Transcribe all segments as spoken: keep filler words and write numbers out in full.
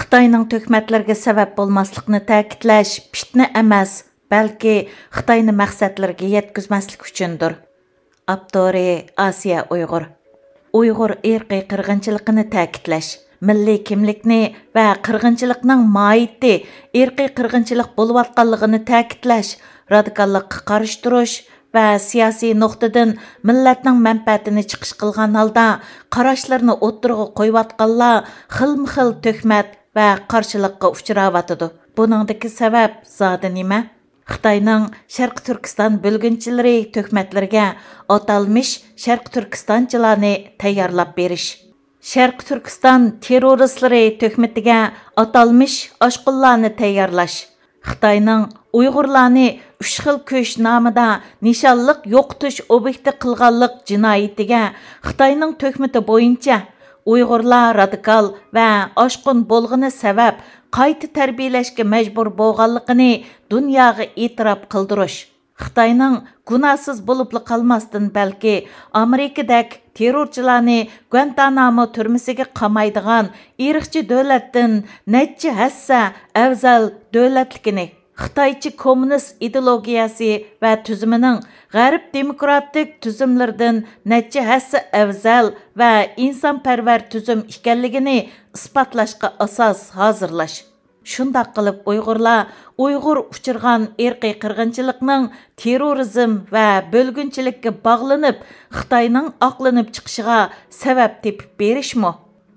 خىتاينىڭ تۆھمەتلىرىگە سەۋەب بولماسلىقنى تەكىتلەش پىتنە ئەمەس، بەلكى خىتاينى مەقسەتلىرىگە يەتكۈزمەسلىك ئۈچۈندۇر. ئاپتورى: ئاسىيا ئۇيغۇر. ئۇيغۇر ئىرقىي قىرغىنچىلىقىنى تەكىتلەش، مىللىي كىملىكنى ۋە قىرغىنچىلىقنىڭ ماھىيىتى ئىرقىي قىرغىنچىلىق بولۇۋاتقانلىقىنى تەكىتلەش، رادىكاللىققا قارشى تۇرۇش ۋە سىياسىي نۇقتىدىن مىللەتنىڭ مەنپەئەتىنى چىقىش قىلغان ھالدا قاراشلىرىنى ئوتتۇرىغا قويۇۋاتقانلار خىلمۇ خىل تۆھمەت ۋە قارشىلىققا ئۇچراۋاتىدۇ. بۇنىڭدىكى سەۋەب زادى نېمە؟ خىتاينىڭ شەرقىي تۈركىستان بۆلگۈنچىلىرى تۆھمەتلىرىگە ئاتالمىش شەرقىي تۈركىستانچىلارنى تەييارلاپ بېرىش، شەرقىي تۈركىستان تېررورىستلىرى تۆھمىتىگە ئاتالمىش ئاشقۇنلارنى تەييارلاش، خىتاينىڭ ئۇيغۇرلارنى ئۈچ خىل كۈچ نامىدا نىشانلىق يوقىتىش ئوبيېكتى قىلغانلىق جىنايىتىگە خىتاينىڭ تۆھمىتى بويىچە ئۇيغۇرلار رادىكال ۋە ئاشقۇن بولغىنى سەۋەب قايتا تەربىيەلەشكە مەجبۇر بولغانلىقىنى دۇنياغا ئېتىراپ قىلدۇرۇش، خىتاينىڭ گۇناھسىز بولۇپلا قالماستىن، بەلكى ئامېرىكىدەك تېررورچىلارنى گۇانتانامو تۈرمىسىگە قامايدىغان ئىرقچى دۆلەتتىن نەچچە ھەسسە ئەۋزەل دۆلەتلىكىنى، خىتايچە كوممۇنىست ئىدېئولوگىيەسى ۋە تۈزۈمىنىڭ غەرب دېموكراتىك تۈزۈملىرىدىن نەچچە ھەسسە ئەۋزەل ۋە ئىنسانپەرۋەر تۈزۈم ئىكەنلىكىنى ئىسپاتلاشقا ئاساس ھازىرلاش. شۇنداق قىلىپ ئۇيغۇرلار ئۇيغۇر ئۇچرىغان ئىرقىي قىرغىنچىلىقنىڭ تېررورىزم ۋە بۆلگۈنچىلىككە باغلىنىپ، خىتاينىڭ ئاقلىنىپ چىقىشىغا سەۋەب تېپىپ بېرىشمۇ؟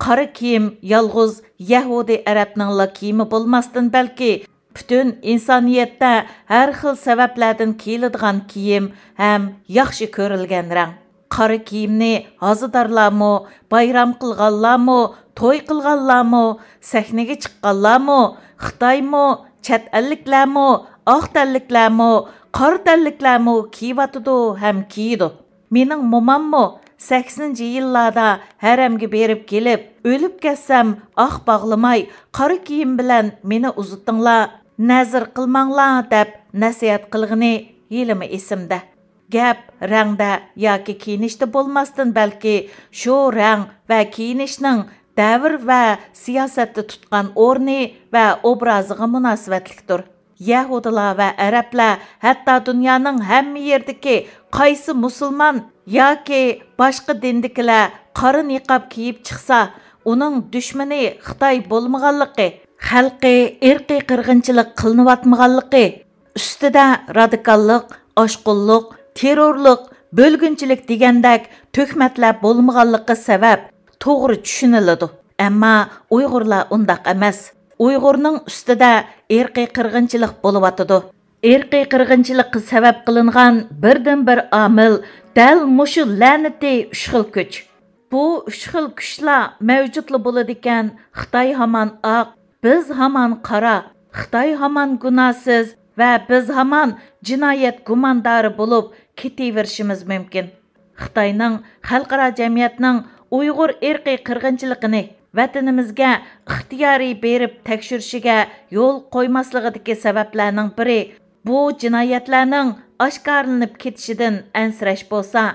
قارا كىيىم يالغۇز يەھۇدىي ئەرەبنىڭلا كىيىمى بولماستىن، بەلكى پۈتۈن ئىنسانىيەتتە ھەر خىل سەۋەبلەردىن كىيىلىدىغان كىيىم ھەم ياخشى كۆرۈلگەن رەڭ. قارا كىيىمنى ھازىدارلارمۇ، بايرام قىلغانلارمۇ، توي قىلغانلارمۇ، سەھنىگە چىققانلارمۇ، خىتايمۇ، چەت ئەللىكلەرمۇ، ئاق تەنلىكلەرمۇ، قارا تەنلىكلەرمۇ كىيىۋاتىدۇ ھەم كىيىدۇ. مېنىڭ موماممۇ سەكسىنىنچى يىللاردا ھەرەمگە بېرىپ كېلىپ، ئۆلۈپ كەتسەم ئاق باغلىماي، قارا كىيىم بىلەن مېنى ئۇزىتىڭلار، نەزىر قىلماڭلار دەپ نەسىھەت قىلغىنى ھېلىمۇ ئېسىمدە. گەپ رەڭدە ياكى كىيىنىشتە بولماستىن، بەلكى شۇ رەڭ ۋە كىيىنىشنىڭ دەۋر ۋە سىياسەتتە تۇتقان ئورنى ۋە ئوبرازىغا مۇناسىۋەتلىكتۇر. يەھۇدىيلار ۋە ئەرەبلەر، ھەتتا دۇنيانىڭ ھەممە يېرىدىكى قايسى مۇسۇلمان ياكى باشقا دىندىكىلەر قارا نىقاب كىيىپ چىقسا، ئۇنىڭ دۈشمىنى خىتاي بولمىغانلىقى، خەلقى ئىرقىي قىرغىنچىلىق قىلىنىۋاتمىغانلىقى، ئۈستىدە رادىكاللىق، ئاشقۇنلۇق، تېررورلۇق، بۆلگۈنچىلىك دېگەندەك تۆھمەتلەر بولمىغانلىقى سەۋەب، توغرا چۈشىنىلىدۇ. ئەمما ئۇيغۇرلار ئۇنداق ئەمەس. ئۇيغۇرنىڭ ئۈستىدە ئىرقىي قىرغىنچىلىق بولۇۋاتىدۇ. ئىرقىي قىرغىنچىلىققا سەۋەب قىلىنغان بىردىنبىر ئامىل دەل مۇشۇ لەنىتىي ئۈچ خىل كۈچ. بۇ ئۈچ خىل كۈچلەر مەۋجۇتلا بولىدىكەن، خىتاي ھامان ئاق، بىز ھامان قارا، خىتاي ھامان گۇناھسىز ۋە بىز ھامان جىنايەت گۇماندارى بولۇپ كېتىۋېرىشىمىز مۇمكىن. خىتاينىڭ خەلقئارا جەمئىيەتنىڭ ئۇيغۇر ئىرقىي قىرغىنچىلىقىنى ۋەتىنىمىزگە ئىختىيارىي بېرىپ تەكشۈرۈشىگە يول قويماسلىقىدىكى سەۋەبلەرنىڭ بىرى، بۇ جىنايەتلەرنىڭ ئاشكارىلىنىپ كېتىشىدىن ئەنسىرەش بولسا،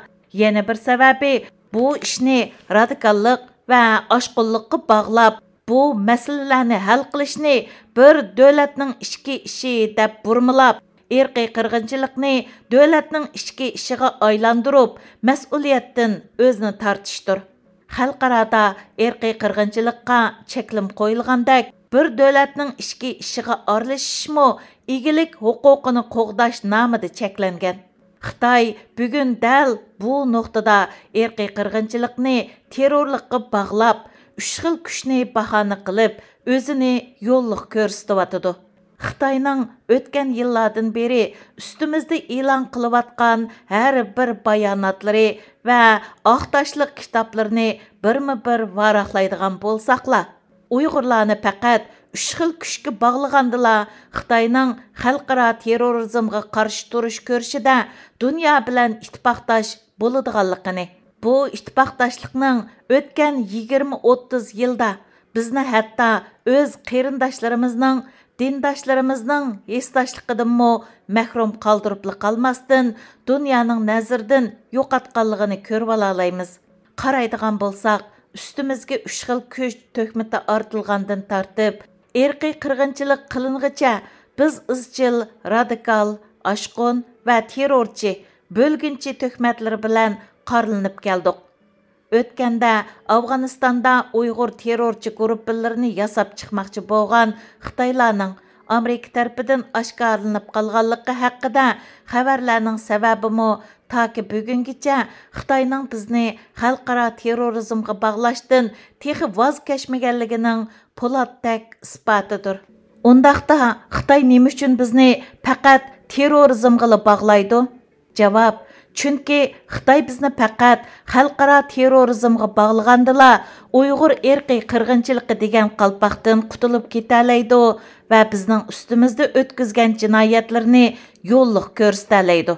يەنە بىر سەۋەبى، بۇ ئىشنى رادىكاللىق ۋە ئاشقۇنلۇققا باغلاپ، بۇ مەسىلىلەرنى ھەل قىلىشنى بىر دۆلەتنىڭ ئىچكى ئىشى دەپ بۇرمىلاپ، ئىرقىي قىرغىنچىلىقنى دۆلەتنىڭ ئىچكى ئىشىغا ئايلاندۇرۇپ، مەسئۇلىيەتتىن ئۆزىنى تارتىشتۇر. خەلقئارادا ئىرقىي قىرغىنچىلىققا چەكلىمە قويۇلغاندەك، بىر دۆلەتنىڭ ئىچكى ئىشىغا ئارىلىشىشمۇ ئىگىلىك ھوقۇقىنى قوغداش نامىدا چەكلەنگەن. خىتاي بۈگۈن دەل بۇ نۇقتىدا ئىرقىي قىرغىنچىلىقنى تېررورلۇققا باغلاپ، ئۈچ خىل كۈچنى باھانە قىلىپ، ئۆزىنى يوللۇق كۆرسىتىۋاتىدۇ. خىتاينىڭ ئۆتكەن يىللاردىن بېرى ئۈستىمىزدە ئېلان قىلىۋاتقان ھەر بىر باياناتلىرى ۋە ئاق تاشلىق كىتابلىرىنى بىرمۇ بىر ۋاراقلايدىغان بولساقلا، ئۇيغۇرلارنى پەقەت ئۈچ خىل كۈچكە باغلىغاندىلا، خىتاينىڭ خەلقئارا تېررورىزمغا قارشى تۇرۇش كۈرىشىدە دۇنيا بىلەن ئىتتىپاقداش بولىدىغانلىقىنى، بۇ ئىتتىپاقداشلىقنىڭ ئۆتكەن يىگىرمە ئوتتۇز يىلدا بىزنى ھەتتا ئۆز قېرىنداشلىرىمىزنىڭ، دىنداشلىرىمىزنىڭ ھېسداشلىقىدىنمۇ مەھرۇم قالدۇرۇپلا قالماستىن، دۇنيانىڭ نەزىرىدىن يوقاتقانلىقىنى كۆرۈۋالالايمىز. قارايدىغان بولساق، ئۈستىمىزگە ئۈچ خىل كۈچ تۆھمىتى ئارتىلغاندىن تارتىپ، ئىرقىي قىرغىنچىلىق قىلىنغىچە، بىز ئىزچىل رادىكال، ئاشقۇن ۋە تېررورچى، بۆلگۈنچى تۆھمەتلىرى بىلەن قارىلىنىپ كەلدۇق. ئۆتكەندە ئافغانىستاندا ئۇيغۇر تېررورچى گۇرۇپپىلىرىنى ياساپ چىقماقچى بولغان خىتايلارنىڭ ئامېرىكا تەرىپىدىن ئاشكارىلىنىپ قالغانلىقى ھەققىدە خەۋەرلەرنىڭ سەۋەبىمۇ تاكى بۈگۈنگىچە خىتاينىڭ بىزنى خەلقئارا تېررورىزمغا باغلاشتىن تېخى ۋاز كەچمىگەنلىكىنىڭ پولاتتەك ئىسپاتىدۇر. ئۇنداقتا خىتاي نېمە ئۈچۈن بىزنى پەقەت تېررورىزمغىلا باغلايدۇ؟ جاۋاب، چۈنكى خىتاي بىزنى پەقەت خەلقئارا تېررورىزمغا باغلىغاندىلا، ئۇيغۇر ئىرقىي قىرغىنچىلىقى دېگەن قالپاقتىن قۇتۇلۇپ كېتەلەيدۇ ۋە بىزنىڭ ئۈستىمىزدە ئۆتكۈزگەن جىنايەتلىرىنى يوللۇق كۆرسىتەلەيدۇ.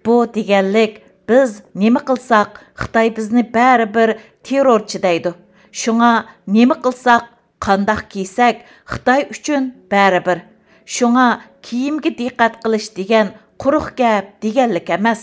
بۇ دېگەنلىك، بىز نېمە قىلساق، خىتاي بىزنى بەرىبىر تېررورچى دەيدۇ. شۇڭا نېمە قىلساق، قانداق كىيسەك، خىتاي ئۈچۈن بەرىبىر. شۇڭا كىيىمگە دىققەت قىلىش دېگەن قۇرۇق گەپ دېگەنلىك ئەمەس.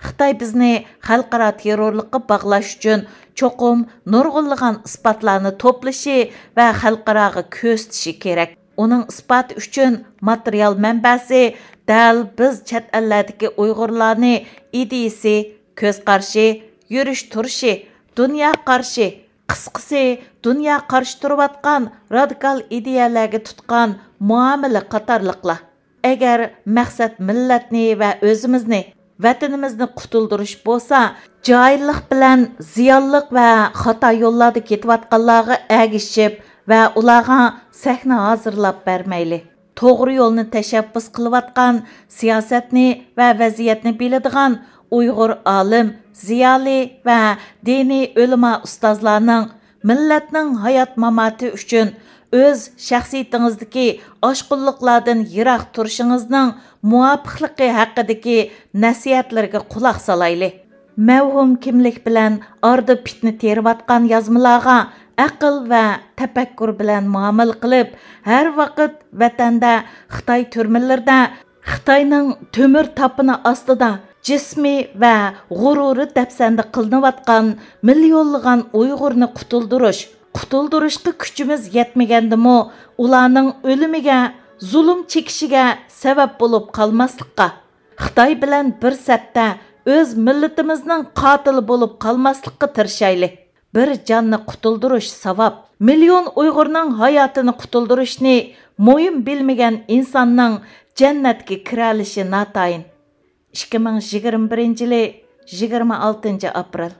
خىتاي بىزنى خەلقئارا تېررورلۇققا باغلاش ئۈچۈن چوقۇم نۇرغۇنلىغان ئىسپاتلارنى توپلىشى ۋە خەلقئاراغا كۆرسىتىشى كېرەك. ئۇنىڭ ئىسپاتى ئۈچۈن ماتېرىيال مەنبەسى دەل بىز چەت ئەللەردىكى ئۇيغۇرلارنى ئىدىيىسى، كۆز قارىشى، يۈرۈش تۇرۇشى، دۇنيا قارىشى، قىسقىسى، دۇنيا قارشى تۇرۇۋاتقان رادىكال ئىدىيەلەرگە تۇتقان مۇئامىلە قاتارلىقلار. ئەگەر مەقسەت مىللەتنى ۋە ئۆزىمىزنى، ۋەتىنىمىزنى قۇتۇلدۇرۇش بولسا، جاھىللىق بىلەن زىيانلىق ۋە خاتا يوللاردا كېتىۋاتقانلارغا ئەگىشىپ ۋە ئۇلارغا سەھنە ھازىرلاپ بەرمەيلى. توغرا يولنى تەشەببۇس قىلىۋاتقان، سىياسەتنى ۋە ۋەزىيەتنى بىلىدىغان ئۇيغۇر ئالىم، زىيالىي ۋە دىنىي ئۆلىما ئۇستازلارنىڭ مىللەتنىڭ ھايات-ماماتى ئۈچۈن ئۆز شەخسىيىتىڭىزدىكى ئاشقۇنلۇقلاردىن يىراق تۇرۇشىڭىزنىڭ مۇۋاپىقلىقى ھەققىدىكى نەسىھەتلىرىگە قۇلاق سالايلى. مەۋھۇم كىملىك بىلەن ئارىدا پىتنە تېرىۋاتقان يازمىلارغا ئەقىل ۋە تەپەككۇر بىلەن مۇئامىلە قىلىپ، ھەر ۋاقىت ۋەتەندە، خىتاي تۈرمىلىرىدە، خىتاينىڭ تۆمۈر تاپىنى ئاستىدا جىسمى ۋە غۇرۇرى دەپسەندە قىلىنىۋاتقان مىليونلىغان ئۇيغۇرنى قۇتۇلدۇرۇش، قۇتۇلدۇرۇشقا كۈچىمىز يەتمىگەندىمۇ، ئۇلارنىڭ ئۆلۈمىگە، زۇلۇم چېكىشىگە سەۋەب بولۇپ قالماسلىققا، خىتاي بىلەن بىر سەپتە ئۆز مىللىتىمىزنىڭ قاتىلى بولۇپ قالماسلىققا تىرىشايلى. بىر جاننى قۇتۇلدۇرۇش ساۋاب. مىليون ئۇيغۇرنىڭ ھاياتىنى قۇتۇلدۇرۇشنى مۇھىم بىلمىگەن ئىنساننىڭ جەننەتكە كىرەلىشى ناتايىن. ئىككى مىڭ يىگىرمە بىرىنچى يىلى، يىگىرمە ئالتىنچى ئاپرېل.